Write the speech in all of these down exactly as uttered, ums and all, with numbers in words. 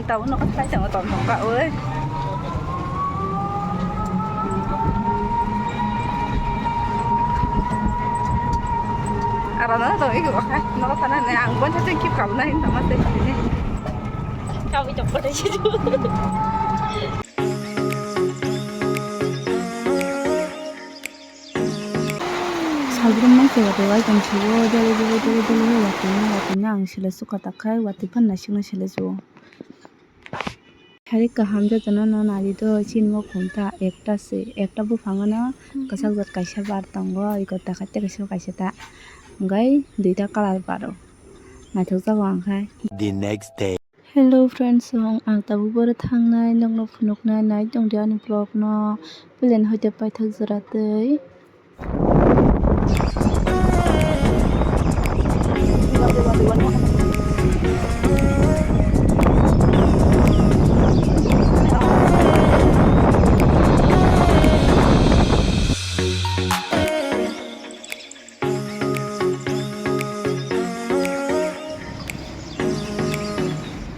Tabuk nokha thaisamo tongthok kha oi. Aro no tong iko khai nokha thana ne ang bon thang kip kap nai tama tei sini. Kami chok kote sini. Salbrum nang se watwi wai tong sio, dole dole dole dole watwi no watwi no ang sile sukha tak khai watwi phan naisik no sile sio. Hari kaham jotono no nari do chini bo khum ta ekta se ekta buphang no kwchak jat kaisa bar tongo iko ta khaite kaisa kaisa ta hwnkhe duita colour baro naithok jago ang khai. The next day. Hello friends, ang, ang tabuk boro thangnai, nokno phunuknai, nai tongdi ani vlog no, pulen hoite paithak jora tei.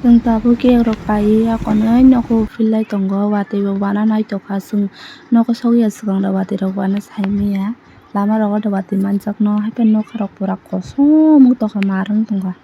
Chwng tabuk cake rok paiwi akonwi nogo phillai tongo, watwi bo wana naitokha, chwng nogo sokya swkang rok watwi rok wana saimanya, lama rogo do watwi manjakno, haikhe nokha rok pura kosom wng tongkha, mar wng tongkha.